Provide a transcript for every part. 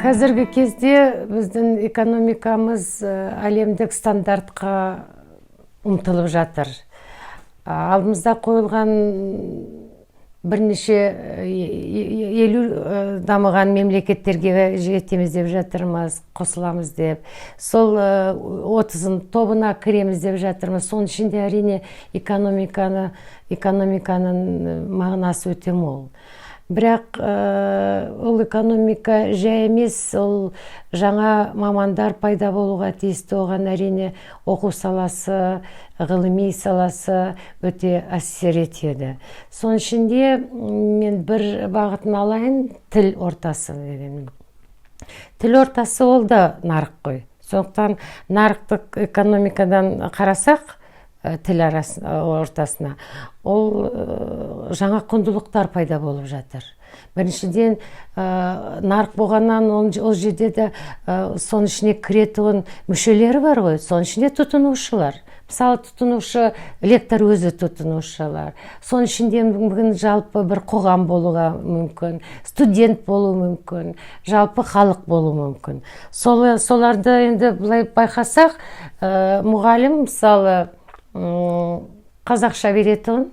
Қазіргі кезде біздің экономикамыз әлемдік стандартқа ұмтылып жатыр. Алдымызда қойылған бірнеше 50 дамыған мемлекеттерге жетеміз деп жатырмыз, қосыламыз деп, сол 30-ын тобына кіреміз деп жатырмыз. Соның ішінде, әрине, экономиканың мағынасы өте мол. Бірақ ол экономика жай емес, ол жаңа мамандар пайда болуға тиісті. Оған, әрине, оқу саласы, ғылыми саласы өте әсер етеді. Соның ішінде мен бір бағытын алайын, тіл ортасы деген. Тіл ортасы ол да нарық қой. Сондықтан нарықтық экономикадан қарасақ, тіл ортасына, ол жаңа құндылықтар пайда болып жатыр. Біріншіден, нарық болғаннан ол жерде де соның ішіне кіретұғын мүшелері бар ғой, соның ішінде тұтынушылар. Мысалы, тұтынушы лектор өзі тұтынушылар. Соның ішінде бүгін жалпы бір қоғам болуға мүмкін, студент болуы мүмкін, жалпы халық болуы мүмкін. Соларды енді былай байқасақ, мұғалім, мысалы, қазақша беретұғын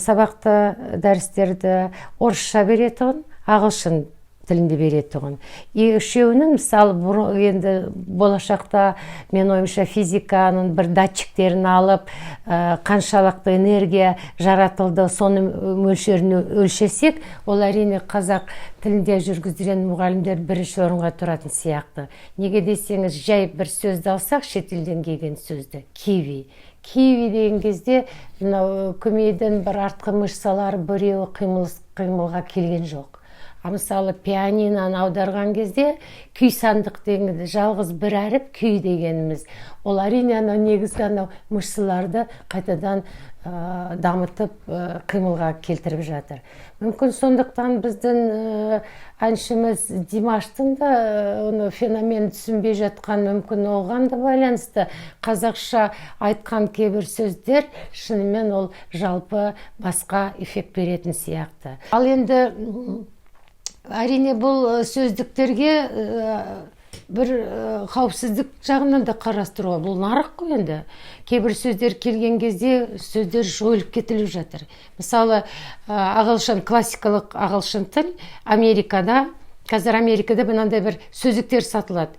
сабақты, дәрістерді, орысша беретұғын, ағылшын тілінде беретұғын. И үшеуінің, мысалы, енді болашақта, мен ойымша, физиканың бір датчиктерін алып, қаншалықты энергия жаратылды, соның мөлшерін өлшесек, ол, әрине, қазақ тілінде жүргіздірген мұғалімдер бірінші орынға тұратын сияқты. Неге десеңіз, жай бір сөзді алсақ, шетелден келген сөзді, киви. Киви деген кезде мынау көмейдің бір артқы мышцалары біреуі қимылға келген жоқ. А мысалы, пианиноны аударған кезде күй сандық дегенде жалғыз бір әріп күй дегеніміз, ол, әрине, анау негізгі анау мышцаларды қайтадан дамытып, қимылға келтіріп жатыр. Мүмкін, сондықтан біздің әншіміз Димаштың да оны феномен түсінбей жатқан, мүмкін, оған да байланысты. Қазақша айтқан кейбір сөздер шынымен ол жалпы басқа эффект беретін сияқты. Ал енді әрине, бұл сөздіктерге бір қауіпсіздік жағынан да қарастыруға, бұл нарық қой енді. Кейбір сөздер келген кезде сөздер жойылып кетіліп жатыр. Мысалы, ағылшын, классикалық ағылшын тіл Америкада, қазір Америкада мынандай бір сөздіктер сатылады.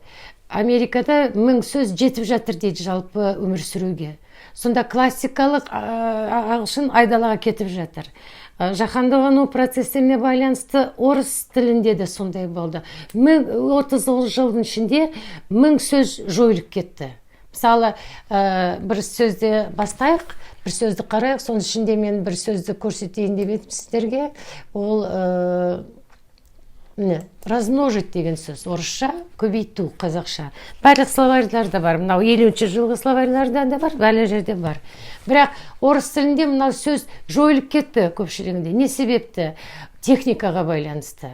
Америкада 1000 сөз жетіп жатыр дейді жалпы өмір сүруге. Сонда классикалық ағылшын айдалаға кетіп жатыр. Жаһандану процестеріне байланысты орыс тілінде де сондай болды. 30 жылдың ішінде 1000 сөз жойылып кетті. Мысалы, бір сөзді бастайық, бір сөзді қарайық. Соның ішінде мен бір сөзді көрсетейін деп едім сіздерге. Ол міне, размножить деген сөз орысша, көбейту қазақша. Барлық словарьларда бар, мынау 50-ші жылғы словарьларда да бар, барлық жерде бар. Бірақ орыс тілінде мынау сөз жойылып кетті көпшілігінде. Не себепті? Техникаға байланысты.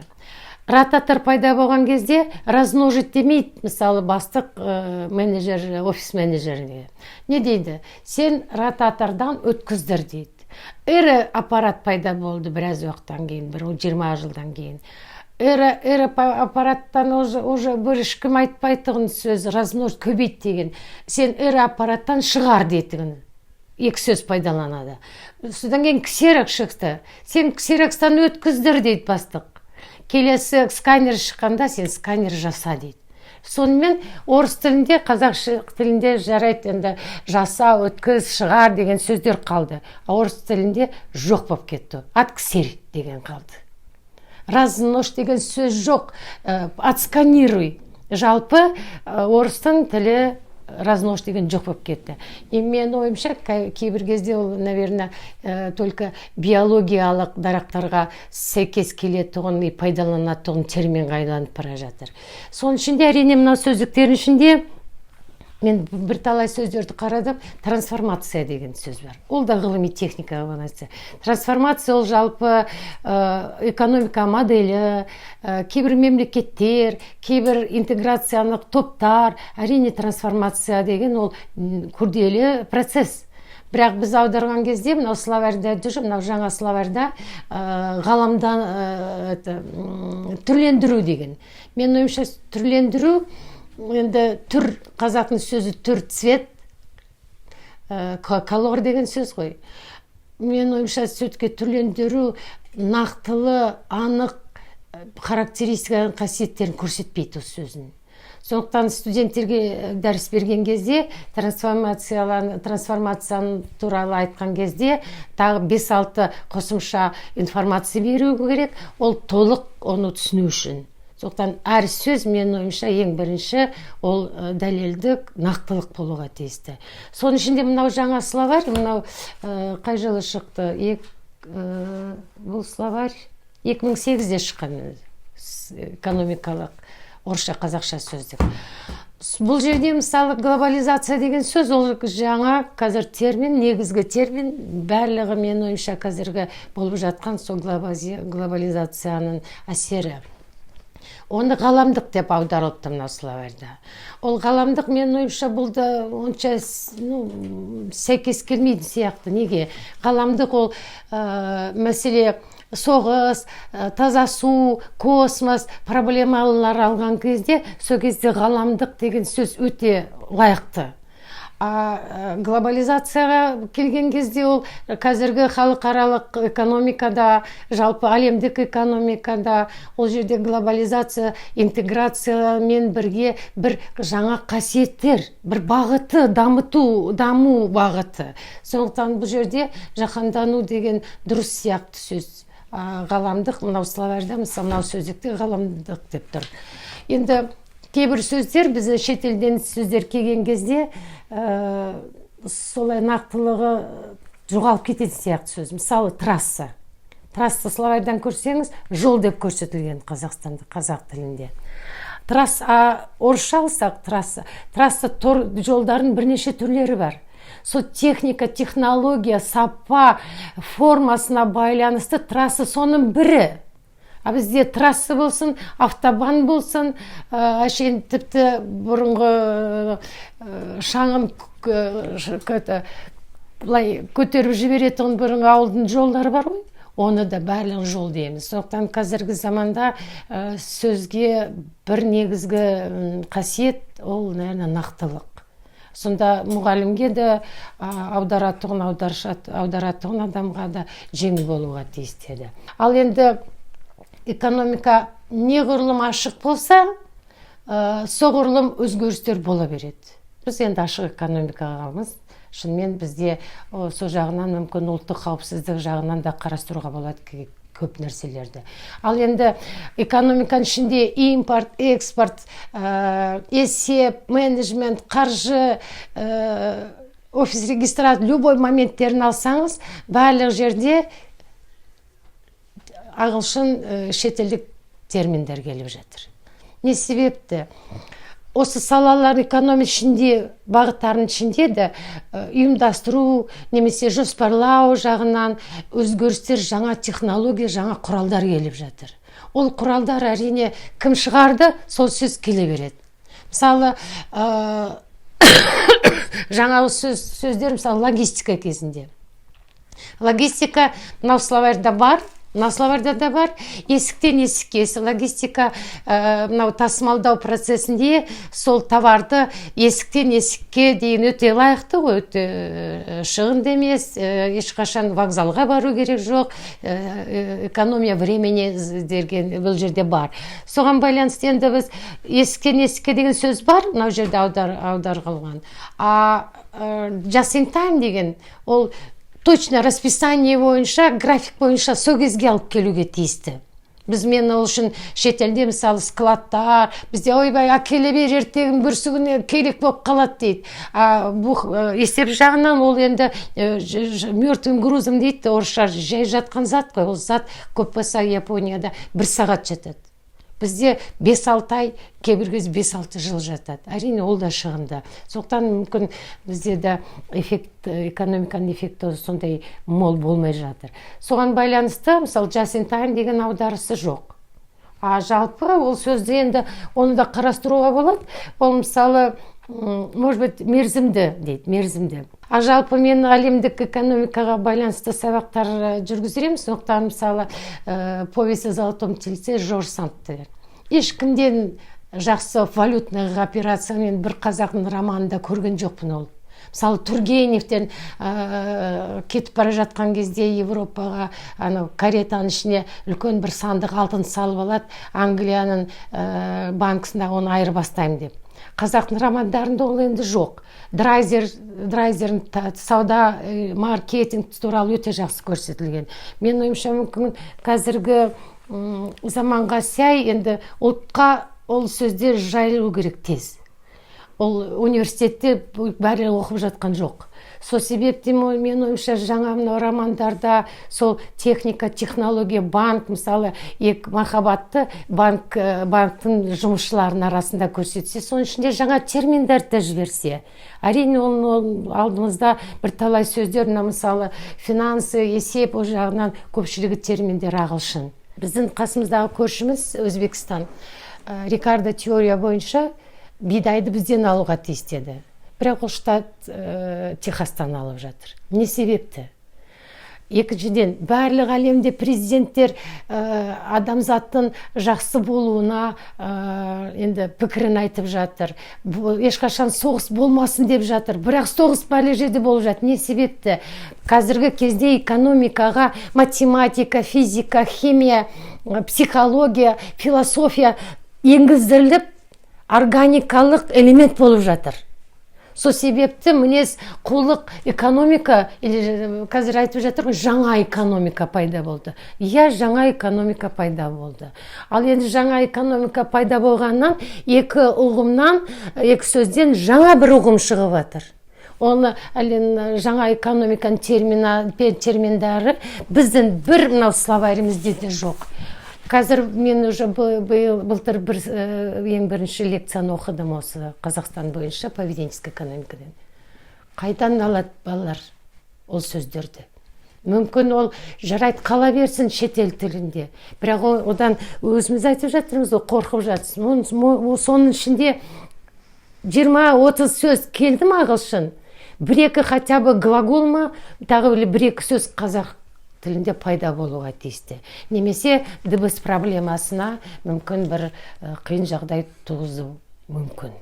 Ротатор пайда болған кезде размножить демейді. Мысалы, бастық, менеджер, офис менеджері не дейді? Сен ротатордан өткіздір дейді. Ірі аппарат пайда болды біраз уақыттан кейін, бір 20 жылдан кейін. Ірі аппараттан уже бір ешкім айтпайтұғын сөз размножить, көбейт деген. Сен ірі аппараттан шығар дейтін екі сөз пайдаланады. Содан кейін ксерокс шықты. Сен ксерокстан өткіздір дейді бастық. Келесі сканер шыққанда сен сканер жаса дейді. Сонымен орыс тілінде, қазақша тілінде жарайды енді, жаса, өткіз, шығар деген сөздер қалды, а орыс тілінде жоқ болып кетті. Отксерь деген қалды, размножь деген сөз жоқ, отсканируй. Жалпы орыстың тілі размножь деген жоқ болып кетті. И менің ойымша, кейбір кезде ол, наверное, только биологиялық дарақтарға сәйкес келетұғын и пайдаланатұғын терминге айланып бара жатыр. Соның ішінде, әрине, мынау сөздіктердің ішінде мен бірталай сөздерді қарадым. Трансформация деген сөз бар, ол да ғылыми техникаға байланысты. Трансформация ол жалпы экономика моделі, кейбір мемлекеттер, кейбір интеграциялық топтар. Әрине, трансформация деген ол күрделі процесс. Бірақ біз аударған кезде мынау словарьда жүр, мынау жаңа словарьда ғаламдан это, түрлендіру деген. Менің ойымша, түрлендіру енді түр, қазақтың сөзі түр, цвет, колор деген сөз ғой. Менің ойымша, все-таки түрлендіру нақтылы, анық характеристика, қасиеттерін көрсетпейді осы сөздің. Сондықтан студенттерге дәріс берген кезде, трансформацияны туралы айтқан кезде тағы бес алты қосымша информация беру керек ол толық оны түсіну үшін. Сондықтан әр сөз, менің ойымша, ең бірінші ол дәлелдік, нақтылық болуға тиісті. Соның ішінде мынау жаңа словарь, мынау қай жылы шықты? Бұл словарь 2008-де шыққан, экономикалық орысша қазақша сөздік. Бұл жерде, мысалы, глобализация деген сөз, ол жаңа қазір термин, негізгі термин. Барлығы, менің ойымша, қазіргі болып жатқан сол глобализацияның әсері. Оны ғаламдық деп аударылыпты мынау словарьда. Ол ғаламдық, менің ойымша, бұл да онша ну, сәйкес келмейтін сияқты. Неге ғаламдық? Ол мәселе соғыс, таза су, космос проблемалар алған кезде, сол кезде ғаламдық деген сөз өте лайықты. А глобализацияға келген кезде, ол қазіргі халықаралық экономикада, жалпы әлемдік экономикада, ол жерде глобализация интеграциямен бірге бір жаңа қасиеттер, бір бағыты, дамыту, даму бағыты. Сондықтан бұл жерде жаһандану деген дұрыс сияқты сөз. Ғаламдық мынау словарьда, мысалы, мынау сөздікте ғаламдық деп тұр. Енді кейбір сөздер, бізде шетелден сөздер келген кезде солай нақтылығы жоғалып кететін сияқты сөз. Мысалы, трасса. Трасса словарьдан көрсеңіз, жол деп көрсетілген Қазақстанда қазақ тілінде трасса. А орысша алсақ, трасса, трасса тор, жолдардың бірнеше түрлері бар. Сол техника, технология, сапа, формасына байланысты трасса соның бірі. А бізде трасса болсын, автобан болсын, әшейін тіпті бұрынғы шаңын это, былай көтеріп жіберетін бұрынғы ауылдың жолдары бар ғой, оны да барлығы жол дейміз. Сондықтан қазіргі заманда сөзге бір негізгі қасиет ол, наверное, нақтылық. Сонда мұғалімге де, аударатұғын, аударатұғын адамға да жеңіл болуға тиісті. Ал енді экономика неғұрлым ашық болса, соғұрлым өзгерістер бола береді. Біз енді ашық экономикағамыз. Шынымен, бізде сол жағынан, мүмкін, ұлттық қауіпсіздік жағынан да қарастыруға болады көп нәрселерді. Ал енді экономиканың ішінде импорт, экспорт, есеп, менеджмент, қаржы, офис регистрация, любой моменттерін алсаңыз, барлық жерде ағылшын, шетелдік терминдер келіп жатыр. Не себепті? Осы салалар, экономика ішінде, бағыттардың ішінде де ұйымдастыру немесе жоспарлау жағынан өзгерістер, жаңа технология, жаңа құралдар келіп жатыр. Ол құралдар, әрине, кім шығарды, сол сөз келе береді. Мысалы, жаңа сөздер, мысалы, логистика кезінде, логистика мынау словарьда бар, мына словарьда да бар. Есіктен есікке логистика, мынау тасымалдау процесінде сол товарды есіктен есікке дейін өте лайықты ғой, өте шығынды емес, ешқашан вокзалға бару керек жоқ, экономия времени деген бұл жерде бар. Соған байланысты енді біз есіктен есікке деген сөз бар мынау жерде аударылған. А just in time деген ол точно расписание бойынша, график бойынша сол кезге алып келуге тиісті. Біз, мен ол үшін шетелде, мысалы, складтар бізде ойбай, әкеле бер, ертең бүрсігүні керек болып қалады дейді. А есеп жағынан ол енді мертвым грузом дейді орысша, жай жатқан зат қой. Ол зат көп болса Японияда бір сағат жатады, бізде 5-6 ай, кейбір кезде 5-6 жыл жатады. Әрине, ол да шығынды. Сондықтан, мүмкін, бізде де эффект, экономиканың эффекті сондай мол болмай жатыр. Соған байланысты, мысалы, just in time деген аударысы жоқ. А жалпы ол сөзді енді оны да қарастыруға болады. Ол, мысалы, Может быть, мерзімді дейді, мерзімді. А жалпы мен әлемдік экономикаға байланысты сабақтар жүргіземін, сондықтан, мысалы, «Повесть о золотом тельце» Жорж Сандты ешкімден жақсы валютный операция мен бір қазақтың романында көрген жоқпын. Ол, мысалы, Тургеневтен кетіп бара жатқан кезде Европаға, анау каретаның ішіне үлкен бір сандық алтын салып алады, Англияның банкісінде оны айырбастаймын деп. Қазақтың романдарында ол енді жоқ. Драйзердің сауда, маркетинг туралы өте жақсы көрсетілген. Менің ойымша, мүмкін, қазіргі заманға сай енді ұлтқа ол сөздер жайылу керек тез. Ол университетте бәрі оқып жатқан жоқ. Сол себептен, менің ойымша, жаңа мынау романдарда сол техника, технология, банк, мысалы, екі махаббатты банктың жұмысшыларының арасында көрсетсе, соның ішінде жаңа терминдерді де жіберсе, әрине, ол алдымызда бірталай сөздер, мына, мысалы, финансы, есеп, ол жағынан көпшілігі терминдер ағылшын. Біздің қасымыздағы көршіміз Өзбекстан Рикардо теория бойынша бидайды бізден алуға тиіс деді, бірақ ол штат Техастан алып жатыр. Не себепті? Екіншіден, барлық әлемде президенттер адамзаттың жақсы болуына енді пікірін айтып жатыр, ешқашан соғыс болмасын деп жатыр, бірақ соғыс барлық жерде болып жатыр. Не себепті? Қазіргі кезде экономикаға математика, физика, химия, психология, философия енгізіліп, органикалық элемент болып жатыр. Сол себепті мінез құлық экономика или қазір айтып жатыр ғой, жаңа экономика пайда болды. Иә, жаңа экономика пайда болды. Ал енді жаңа экономика пайда болғаннан екі ұғымнан, екі сөзден жаңа бір ұғым шығып жатыр. Оны әлі жаңа экономиканың терминдары біздің бір мынау словарімізде де жоқ. Қазір мен уже биыл, былтыр бір ең бірінші лекцияны оқыдым осы Қазақстан бойынша поведенческий экономикадан. Қайдан алады балалар ол сөздерді? Мүмкін, ол жарайды, қала берсін шетел тілінде, бірақ одан өзіміз айтып жатырмыз ғой, қорқып жатырсыз. Соның ішінде 20-30 сөз келді ма ағылшын, бір екі хотя бы глагол ма, тағы бір екі сөз қазақ тілінде пайда болуға тиісті. Немесе дыбыс проблемасына мүмкін бір қиын жағдай туғызуы мүмкін.